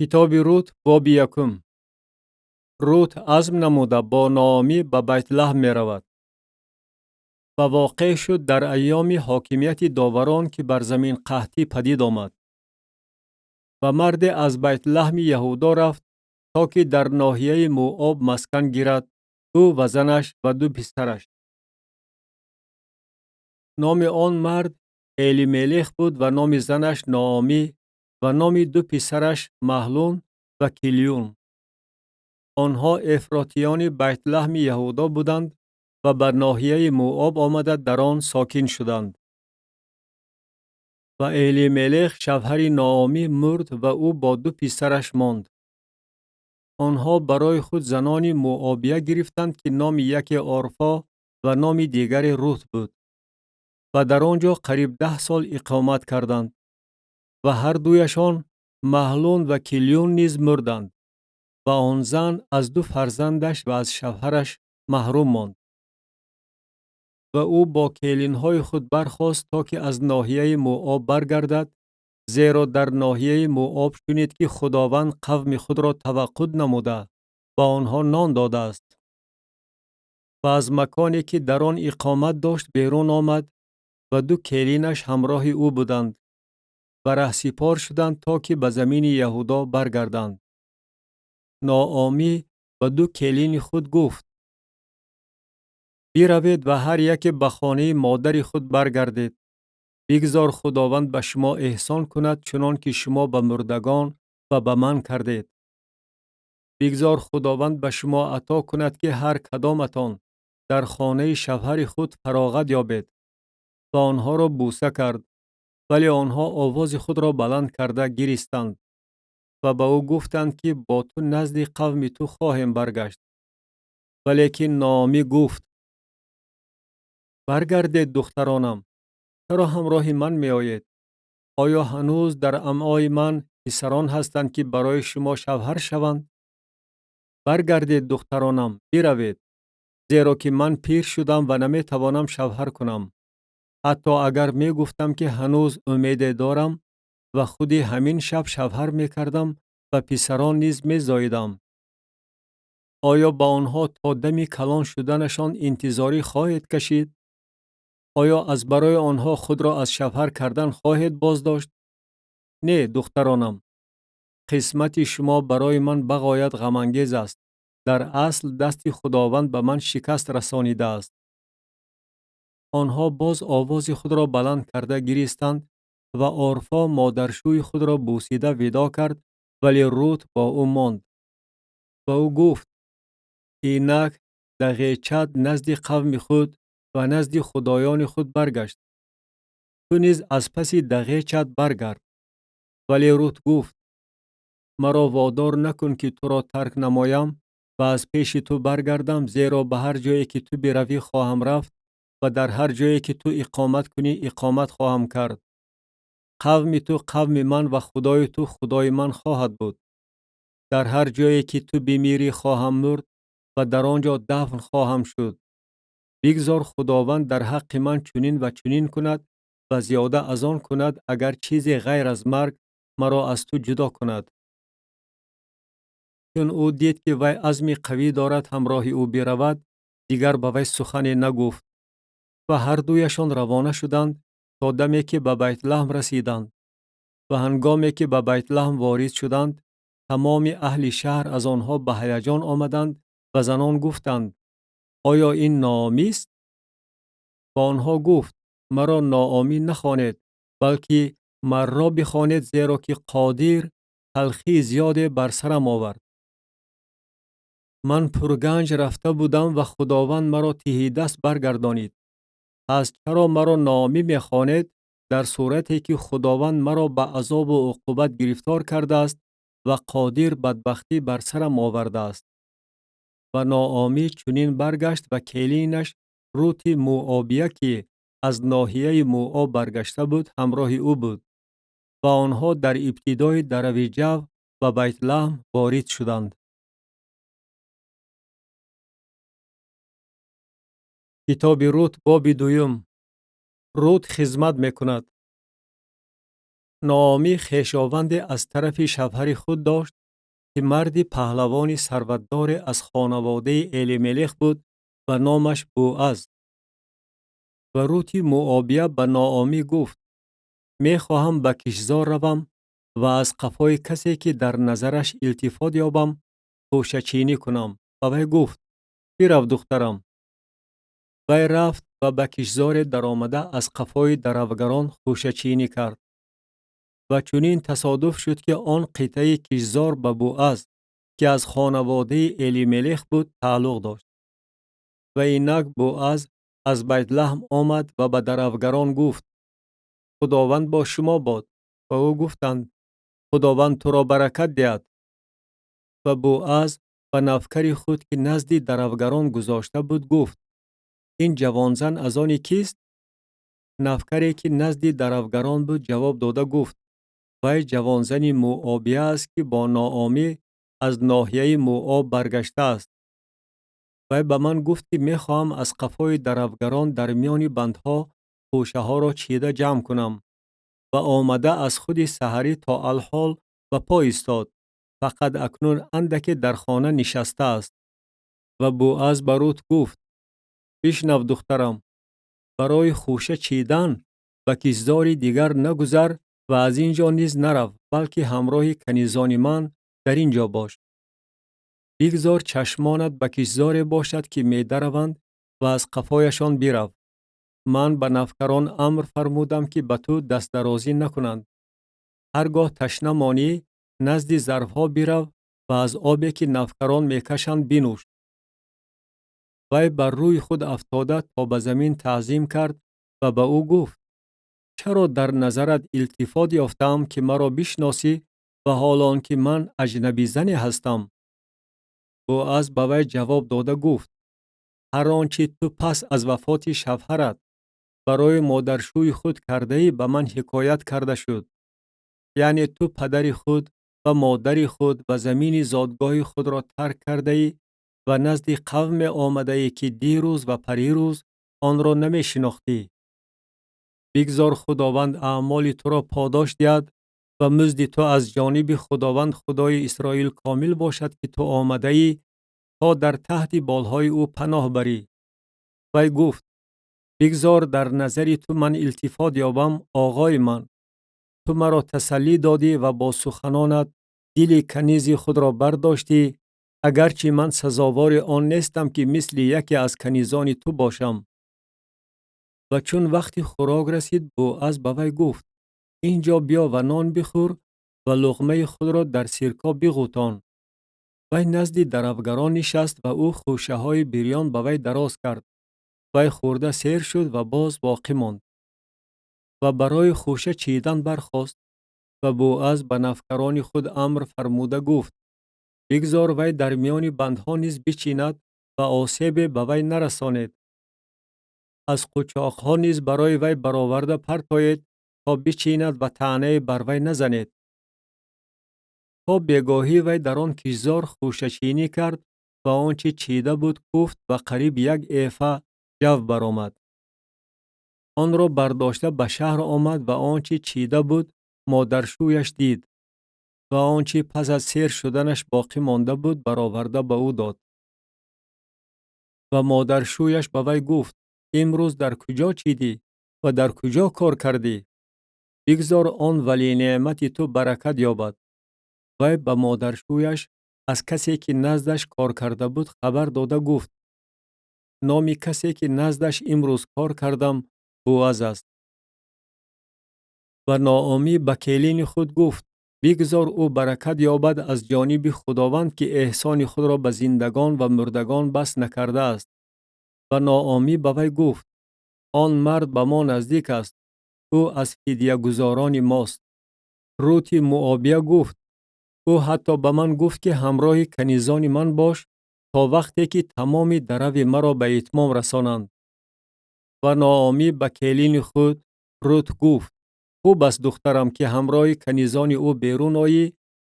Китоби Рут, боби якум. Рут азм намуда бо Ноомӣ ба Байтлаҳм меравад. Ва воқеъ шуд дар айёми ҳокимияти доварон, ки бар замин қаҳтӣ падид омад. Ва марде аз Байтлаҳми Яҳудо рафт, то ки дар ноҳияи Муоб маскан гирад, ӯ ва занаш ва ду писараш. Номи он мард Элимелех буд ва номи занаш Ноомӣ ва номи ду писараш Маҳлун ва Килюн. Онҳо эфротиёни Байтлаҳми Яҳудо буданд ва ба ноҳияи Муоб омада дар он сокин шуданд. Ва Элимелех шавҳари Ноомӣ мурд ва ӯ бо ду писараш монд. Онҳо барои худ занони муобия гирифтанд, ки номи яке Орфо ва номи дигаре Рут буд. Ва дар он ҷо қариб 10 сол иқомат карданд. Ва ҳардуяшон Маҳлун ва Килюн низ мурданд. Ва он зан аз ду фарзандаш ва аз шавҳараш маҳрум монд. Ва ӯ бо келинҳои худ бархост, то ки аз ноҳияи Муоб баргардад, зеро дар ноҳияи Муоб шунид, ки Худованд қавми худро таваққуд намуда ба онҳо нон додааст. Ва аз маконе, ки дар он иқомат дошт, берун омад ва ду келинаш ҳамроҳи ӯ буданд ва раҳсипор шуданд, то ки ба замини Яҳудо баргарданд. Ноомӣ ба ду келини худ гуфт: биравед ва ҳар яке ба хонаи модари худ баргардед. Бигзор Худованд ба шумо эҳсон кунад, чунон ки шумо ба мурдагон ва ба ман кардед. Бигзор Худованд ба шумо ато кунад, ки ҳар кадоматон дар хонаи шавҳари худ фароғат ёбед. Ва онҳоро бӯса кард, вале онҳо овози худро баланд карда гиристанд ва ба ӯ гуфтанд, ки бо ту назди қавми ту хоҳем баргашт. Валекин Ноомӣ гуфт: баргардед, духтаронам, чаро ҳамроҳи ман меоед? Оё ҳанӯз дар амъои ман писарон ҳастанд, ки барои шумо шавҳар шаванд? Баргардед, духтаронам, биравед, зеро ки ман пир шудам ва наметавонам шавҳар кунам. Ҳатто агар мегуфтам, ки ҳанӯз умеде дорам ва худи ҳамин шаб шавҳар мекардам ва писарон низ мезоидам. Оё ба онҳо то дами калон шуданашон интизорӣ хоҳед кашид? Оё аз барои онҳо худро аз шавҳар кардан хоҳед боздошт? Не, духтаронам, қисмати шумо барои ман бағоят ғамангез аст. Дар асл дасти Худованд ба ман шикаст расонидааст. Онҳо боз овози худро баланд карда гиристанд ва Орфо модаршӯи худро бӯсида видо кард, вале Рут бо ӯ монд. Ва ӯ гуфт: инак дағечат назди қавми худ ва назди худоёни худ баргашт. Ту низ аз паси дағечат баргард. Вале Рут гуфт: маро водор накун, ки туро тарк намоям ва аз пеши ту баргардам, зеро ба ҳар ҷое ки ту биравӣ хоҳам рафт ва дар ҳар ҷое ки ту иқомат кунӣ иқомат хоҳам кард. Қавми ту қавми ман ва Худои ту Худои ман хоҳад буд. Дар ҳар ҷое ки ту бимирӣ хоҳам мурд ва дар он ҷо дафн хоҳам шуд. Бигзор Худованд дар ҳаққи ман чунин ва чунин кунад ва зиёда аз он кунад, агар чизе ғайр аз марг маро аз ту ҷудо кунад. Чун ӯ дид, ки вай азми қавӣ дорад ҳамроҳи ӯ биравад, дигар ба вай сухане нагуфт. Ва ҳардуяшон равона шуданд то даме, ки ба Байтлаҳм расиданд. Ва ҳангоме ки ба Байтлаҳм ворид шуданд, тамоми аҳли шаҳр аз онҳо ба ҳаяҷон омаданд ва занон гуфтанд: оё ин Ноомист? Ба онҳо гуфт: маро Ноомӣ нахонед, балки Марро бихонед, зеро ки Қодир талхии зиёде бар сарам овард. Ман пурганҷ рафта будам ва Худованд маро тиҳидаст баргардонид. Пас чаро маро Ноомӣ мехонед, дар сурате ки Худованд маро ба азобу уқубат гирифтор кардааст ва Қодир бадбахтӣ бар сарам овардааст? Ва Ноомӣ чунин баргашт ва келинаш Рути Муобия, ки аз ноҳияи Муоб баргашта буд, ҳамроҳи ӯ буд. Ва онҳо дар ибтидои дарави ҷав ба Байтлаҳм ворид шуданд. Китоби Рут, боби дуюм. Рут хизмат мекунад. Ноомӣ хешованде аз тарафи шавҳари худ дошт, ки марди паҳлавони сарватдоре аз хонаводаи Элимелех буд ва номаш Боаз. Ва Рути Муобия ба Ноомӣ гуфт: мехоҳам ба киштзор равам ва аз қафои касе, ки дар назараш илтифот ёбам, хӯшачинӣ кунам. Ва вай гуфт: бирав, духтарам. Вай рафт ва ба киштзоре даромада аз қафои даравгарон хӯшачинӣ кард. Ва чунин тасодуф шуд, ки он қитъаи киштзор ба Боаз, ки аз хонаводаи Элимелех буд, тааллуқ дошт. Ва инак Боаз аз Байтлаҳм омад ва ба даравгарон гуфт: Худованд бо шумо бод. Ва ӯ гуфтанд: Худованд туро баракат диҳад. Ва Боаз ба навкари худ, ки назди даравгарон гузошта буд, гуфт: ин ҷавонзан аз они кист? Навкаре, ки назди даравгарон буд, ҷавоб дода гуфт: вай ҷавонзани Муобия аст, ки бо Ноомӣ аз ноҳияи Муоб баргаштааст. Вай ба ман гуфт, ки мехоҳам аз қафои даравгарон дар миёни бандҳо хӯшаҳоро чида ҷамъ кунам. Ва омада аз худи саҳарӣ то алҳол ба по истод, фақат акнун андаке дар хона нишастааст. Ва Боаз ба Рут гуфт: бишнав, духтарам, барои хӯша чидан ба киштзори дигар нагузар ва аз ин ҷо низ нарав, балки ҳамроҳи канизони ман дар ин ҷо бош. Бигзор чашмонат ба киштзоре бошад, ки медараванд, ва аз қафояшон бирав. Ман ба навкарон амр фармудам, ки ба ту дастдарозӣ накунанд. Ҳар гоҳ ташна монӣ, назди зарфҳо бирав ва аз обе, ки навкарон мекашанд, бинӯш. Вай бар рӯи худ афтода то ба замин таъзим кард ва ба ӯ гуфт: чаро дар назарат илтифот ёфтаам, ки маро бишносӣ, ва ҳол он ки ман аҷнабизане ҳастам? Боаз ба вай ҷавоб дода гуфт: ҳар он чи ту пас аз вафоти шавҳарат барои модаршӯи худ кардаӣ, ба ман ҳикоят карда шуд. Яъне ту падари худ ва модари худ ва замини зодгоҳи худро тарк кардаӣ ва назди қавме омадаӣ, ки дирӯз ва парирӯз онро намешинохтӣ. Бигзор Худованд аъмоли туро подош диҳад ва музди ту аз ҷониби Худованд Худои Исроил комил бошад, ки ту омадаӣ то дар таҳти болҳои ӯ паноҳ барӣ. Вай гуфт: бигзор дар назари ту ман илтифот ёбам, оғои ман. Ту маро тасаллӣ додӣ ва бо суханонат дили канизи худро бардоштӣ, агарчи ман сазовори он нестам, ки мисли яке аз канизони ту бошам. Ва чун вақти хӯрок расид, Боаз ба вай гуфт: ин ҷо биё ва нон бихӯр ва луқмаи худро дар сирко биғӯтон. Вай назди даравгарон нишаст ва ӯ хӯшаҳои бирён ба вай дароз кард. Вай хӯрда сер шуд ва боз боқӣ монд. Ва барои хӯша чидан бархост ва Боаз ба навкарони худ амр фармуда гуфт: бигзор вай дар миёни бандҳо низ бичинад ва осебе ба вай нарасонед. Аз қучоқҳо низ барои вай бароварда партоед, то бичинад ва таънае бар вай назанед. То бегоҳӣ вай дар он киштзор хӯшачинӣ кард ва он чи чида буд куфт ва қариб як эфа ҷав баромад. Онро бардошта ба шаҳр омад ва он чи чида буд модаршӯяш дид ва он чи пас аз сер шуданаш боқӣ монда буд бароварда ба ӯ дод. Ва модаршӯяш ба вай гуфт: имрӯз дар куҷо чидӣ ва дар куҷо кор кардӣ? Бигзор он валинеъмати ту баракат ёбад. Вай ба модаршӯяш аз касе, ки наздаш кор карда буд, хабар дода гуфт: номи касе, ки наздаш имрӯз кор кардам, Боаз аст. Ва Ноомӣ ба келини худ гуфт: бигзор ӯ баракат ёбад аз ҷониби Худованд, ки эҳсони худро ба зиндагон ва мурдагон бас накардааст. Ва Ноомӣ ба вай гуфт: он мард ба мо наздик аст, ӯ аз фидягузорони мост. Рути Муобия гуфт: ӯ ҳатто ба ман гуфт, ки ҳамроҳи канизони ман бош то вақте ки тамоми дарави маро ба итмом расонанд. Ва Ноомӣ ба келини худ Рут гуфт: хуб аст, духтарам, ки ҳамроҳи канизони ӯ берун оӣ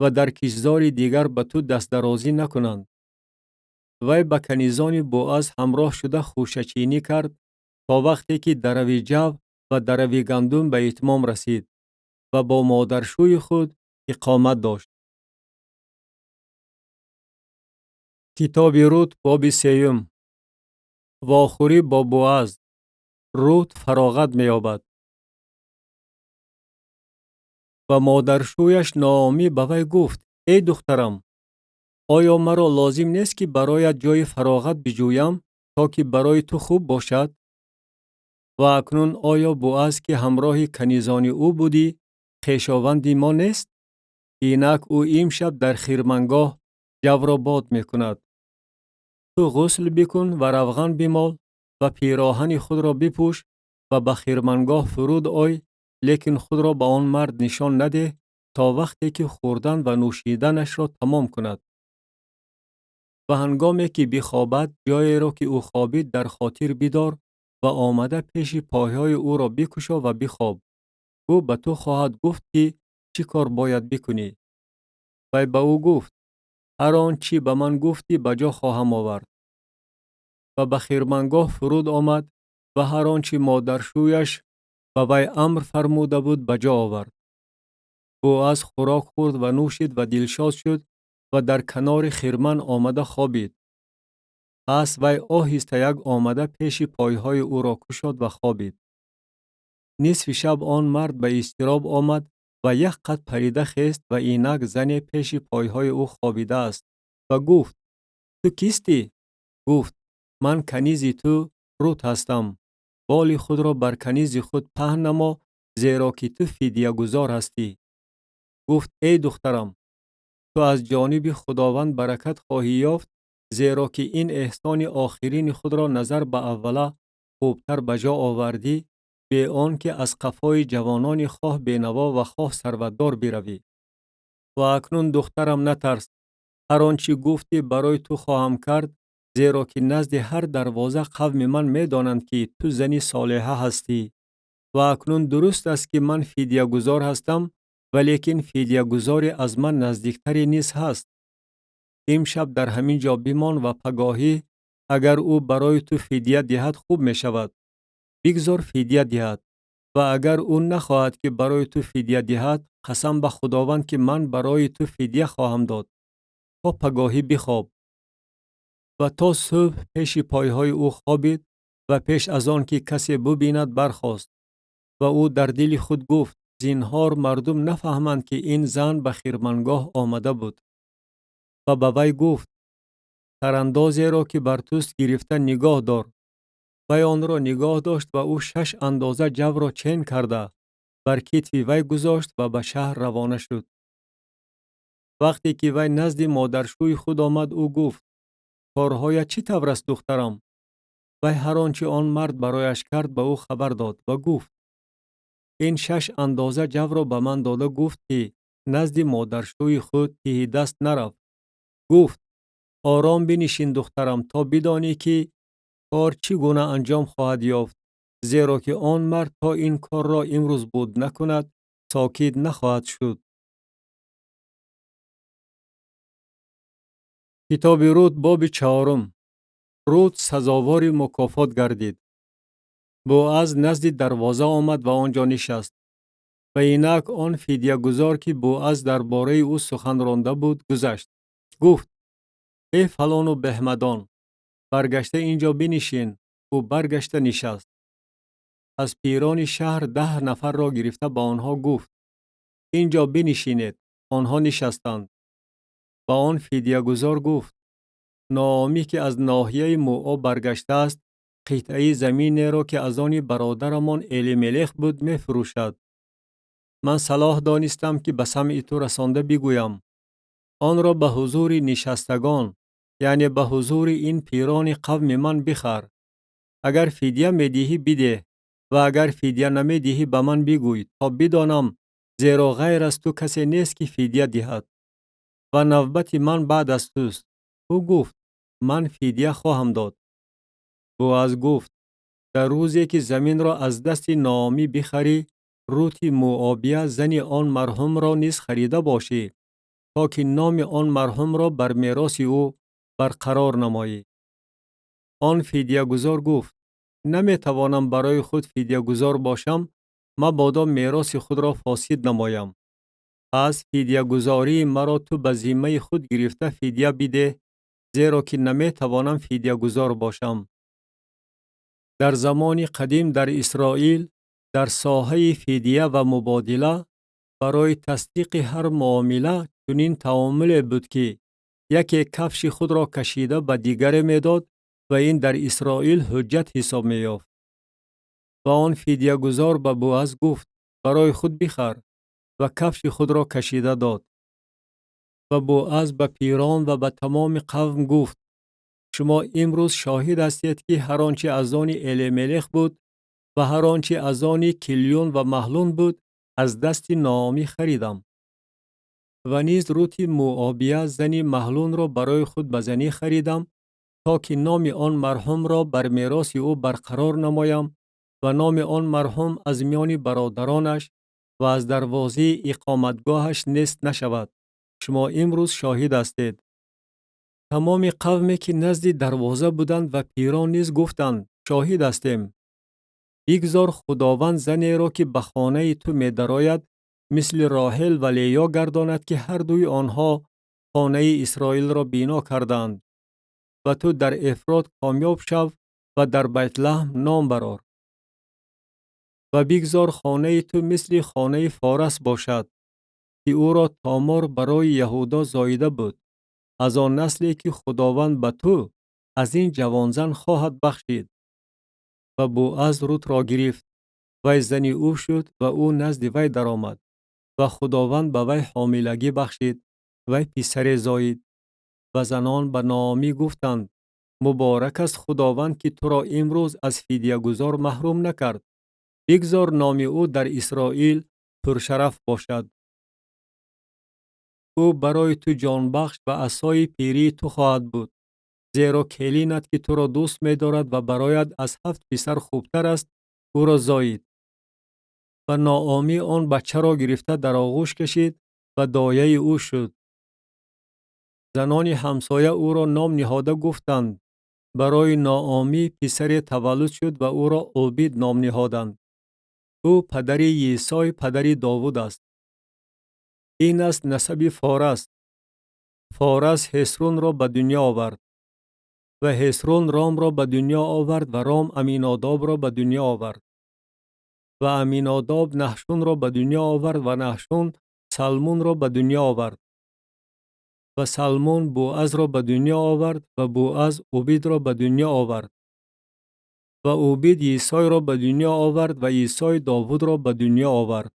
ва дар киштзори дигар ба ту дастдарозӣ накунанд. Вай ба канизони Боаз ҳамроҳ шуда хӯшачинӣ кард то вақте ки дарави ҷав ва дарави гандум ба итмом расид. ва бо модаршӯи худ иқомат дошт. Китоби Рут, боби сеюм. Вохӯрӣ бо Боаз. Рут фароғат меёбад. Ва модаршӯяш Ноомӣ ба вай гуфт: эй духтарам, оё маро лозим нест, ки бароят ҷои фароғат биҷӯям, то ки барои ту хуб бошад? Ва акнун оё Боаз, ки ҳамроҳи канизони ӯ будӣ, хешованди мо нест? Инак ӯ имшаб дар хирмангоҳ ҷавро бод мекунад. Ту ғусл бикун ва равған бимол ва пироҳани худро бипӯш ва ба хирмангоҳ фуруд ой, лекин худро ба он мард нишон надеҳ то вақте ки хӯрдан ва нӯшиданашро тамом кунад. Ва ҳангоме ки бихобад, ҷоеро ки ӯ хобид дар хотир бидор ва омада пеши пойҳои ӯро бикушо ва бихоб. Ӯ ба ту хоҳад гуфт, ки чӣ кор бояд бикунӣ. Вай ба ӯ гуфт: ҳар он чӣ ба ман гуфтӣ ба ҷо хоҳам овард. Ва ба хирмангоҳ фуруд омад ва ҳар он чӣ модаршӯяш ба вай амр фармуда буд ба ҷо овард. Боаз хӯрок хӯрд ва нӯшид ва дилшод шуд ва дар канори хирман омада хобид. Пас вай оҳистаяк омада пеши пойҳои ӯро кушод ва хобид. Нисфи шаб он мард ба изтироб омад ва як қад парида хест ва инак зане пеши пойҳои ӯ хобидааст ва гуфт: ту кистӣ? Гуфт: ман канизи ту Рут ҳастам. Боли худро бар канизи худ паҳн намо, зеро ки ту фидягузор ҳастӣ. Гуфт: эй духтарам, ту аз ҷониби Худованд баракат хоҳӣ ёфт, зеро ки ин эҳсони охирини худро назар ба аввала хубтар ба ҷо овардӣ, бе он ки аз қафои ҷавонони хоҳ бенаво ва хоҳ сарватдор биравӣ. Ва акнун духтарам натарс, ҳар он чӣ гуфтӣ барои ту хоҳам кард, зеро ки назди ҳар дарвоза қавми ман медонанд, ки ту зани солиҳа ҳастӣ. Ва акнун дуруст аст, ки ман фидягузор ҳастам, валекин фидягузори аз ман наздиктаре низ ҳаст. Имшаб дар ҳамин ҷо бимон ва пагоҳӣ агар ӯ барои ту фидя диҳад хуб мешавад. Бигзор фидя диҳад, ва агар ӯ нахоҳад, ки барои ту фидя диҳад, қасам ба Худованд, ки ман барои ту фидя хоҳам дод. То пагоҳӣ бихоб. Ва то субҳ пеши пойҳои ӯ хобид ва пеш аз он ки касе бубинад бархост. Ва ӯ дар дили худ гуфт: зинҳор мардум нафаҳманд, ки ин зан ба хирмангоҳ омада буд. Ва ба вай гуфт: сарандозеро, ки бар туст, гирифта нигоҳ дор. Вай онро нигоҳ дошт ва ӯ 6 андоза ҷавро чен карда бар китфи вай гузошт ва ба шаҳр равона шуд. Вақте ки вай назди модаршӯи худ омад, ӯ гуфт: корҳоят чӣ тавр аст, духтарам? Вай ҳар он чӣ он мард барояш кард ба ӯ хабар дод ва гуфт: ин 6 андоза ҷавро ба ман дода гуфт, ки назди модаршӯи худ тиҳидаст нарав. Гуфт: ором бинишин, духтарам, то бидонӣ, ки кор чӣ гуна анҷом хоҳад ёфт, зеро ки он мард то ин корро имрӯз буд накунад, сокит нахоҳад шуд. Китоби Рут, боби чаҳорум. Рут сазовори мукофот гардид. Боаз назди дарвоза омад ва он ҷо нишаст. Ва инак он фидягузор, ки Боаз дар бораи ӯ сухан ронда буд, гузашт. Гуфт: эй фалону беҳмадон, баргашта ин ҷо бинишин. Ӯ баргашта нишаст. Аз пирони шаҳр 10 нафарро гирифта ба онҳо гуфт: ин ҷо бинишинед. Онҳо нишастанд. Ба он фидягузор гуфт: Ноомӣ, ки аз ноҳияи Муоб баргаштааст, қитъаи заминеро, ки аз они бародарамон Элимелех буд, мефурӯшад. Ман салоҳ донистам, ки ба самъи ту расонда бигӯям. Онро ба ҳузури нишастагон, яъне ба ҳузури ин пирони қавми ман бихар. Агар фидя медиҳӣ бидеҳ, ва агар фидя намедиҳӣ ба ман бигӯй, то бидонам, зеро ғайр аз ту касе нест, ки фидя диҳад. Ва навбати ман баъд аз туст. Ӯ гуфт: ман фидя хоҳам дод. Боаз гуфт: дар рӯзе ки заминро аз дасти Ноомӣ бихарӣ, Рути Муобия зани он марҳумро низ харида бошӣ, то ки номи он марҳумро бар мероси ӯ барқарор намоӣ. Он фидягузор гуфт: наметавонам барои худ фидягузор бошам, Мабодо мероси худро фосид намоям. Пас фидягузории маро ту ба зиммаи худ гирифта фидя бидеҳ, зеро ки наметавонам фидягузор бошам. Дар замони қадим дар Исроил дар соҳаи фидя ва мубодила барои тасдиқи ҳар муомила чунин таомуле буд, ки яке кафши худро кашида ба дигаре медод ва ин дар Исроил ҳуҷҷат ҳисоб меёфт. Ва он фидягузор ба Буаз гуфт: «Барои худ бихар», ва кафши худро кашида дод. Ва Буаз ба пирон ва ба тамоми қавм гуфт: «Шумо имрӯз шоҳид ҳастед, ки ҳар он чи аз они Элимелех буд ва ҳар он чи аз они Килюн ва Маҳлун буд, аз дасти Ноомӣ харидам. Ва низ Рути Муобия, зани Маҳлунро барои худ ба занӣ харидам, то ки номи он марҳумро бар мероси ӯ барқарор намоям ва номи он марҳум аз миёни бародаронаш ва аз дарвозаи иқоматгоҳаш нест нашавад. Шумо имрӯз шоҳид ҳастед». Тамоми қавме, ки назди дарвоза буданд, ва пирон низ гуфтанд: «Шоҳид ҳастем». Бигзор Худованд занеро, ки ба хонаи ту медарояд, мисли Роҳел ва Леё гардонад, ки ҳардуи онҳо хонаи Исроилро бино карданд. Ва ту дар Эфрот комёб шав ва дар Байтлаҳм ном барор. Ва бигзор хонаи ту мисли хонаи Форас бошад, ки ӯро Томор барои Яҳудо зоида буд, аз он насле, ки Худованд ба ту аз ин ҷавонзан хоҳад бахшид. Ва Буаз Рутро гирифт, вай зани ӯ шуд ва ӯ назди вай даромад. Ва Худованд ба вай ҳомилагӣ бахшид, вай писаре зоид. Ва занон ба Ноомӣ гуфтанд: «Муборак аст Худованд, ки туро имрӯз аз фидягузор маҳрум накард. Бигзор номи ӯ дар Исроил пуршараф бошад. Ӯ барои ту ҷонбахш ва асои пирии ту хоҳад буд, зеро келинат, ки туро дӯст медорад ва бароят аз ҳафт писар хубтар аст, ӯро зоид». Ва Ноомӣ он бачаро гирифта дар оғӯш кашид ва дояи ӯ шуд. Занони ҳамсоя ӯро ном ниҳода гуфтанд: «Барои Ноомӣ писаре таваллуд шуд», ва ӯро Обид ном ниҳоданд. Ӯ падари Йисой, падари Довуд аст. Ин аст насаби Форас. Форас Ҳесрунро ба дунё овард, ва Ҳесрун Ромро ба дунё овард, ва Ром Аминодобро ба дунё овард, ва Аминодоб Наҳшунро ба дунё овард, ва Наҳшун Салмунро ба дунё овард, ва Салмун Буазро ба дунё овард, ва Буаз Убидро ба дунё овард, ва Убид Йисойро ба дунё овард, ва Йисой Довудро ба дунё овард.